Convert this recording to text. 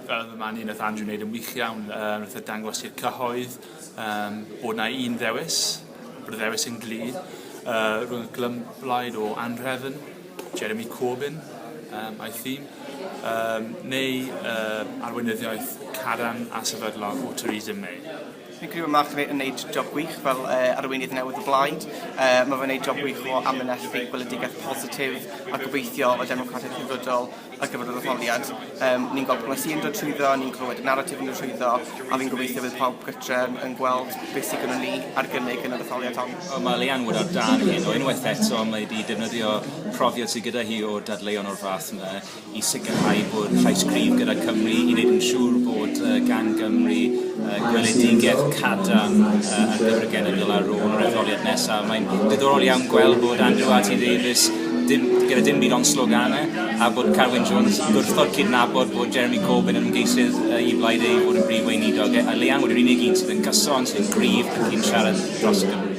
Fel fy marn i, nath Andrew wneud yn wych iawn. Uh, nath e dangos i'r cyhoedd um, bod na un ddewis, bod y ddewis yn glir, uh, rhwng y glymblaid o anrhefn, Jeremy Corbyn um, a'i thîm, um, neu uh, arweinyddiaeth cadarn a sefydlog o Theresa May. Fi'n credu bod Mark yn gwneud job gwych fel uh, arweinydd newydd y blaid. Uh, mae fe'n gwneud job gwych o amlinellu gweledigaeth positif a gobeithio o democratiaeth rhyddfrydol ar gyfer yr etholiad. Um, ni'n gweld polisi yn dod trwyddo, ni'n clywed y naratif yn dod trwyddo, a fi'n gobeithio bydd pawb gytre yn gweld beth sydd gynnon ni ar gynnig yn yr etholiad hon. Mae Leanne Wood ar dân hyn o unwaith eto, mae wedi defnyddio profiad sydd gyda hi o dadleuon o'r fath yma i sicrhau bod llais cryf gyda Cymru, i wneud yn siŵr bod gan Gymru gweledigaeth cadarn ar gyfer y genedl ar ôl yr etholiad nesaf. Mae'n diddorol iawn gweld bod Andrew RT Davies dim, gyda dim byd ond sloganau, a bod Carwyn Jones yn gwrthod cydnabod bod Jeremy Corbyn yn ymgeisydd i blaid ei fod yn brif weinidog. A Leanne Wood yw'r unig un sydd yn gyson, sydd yn gryf ac yn siarad dros Gymru.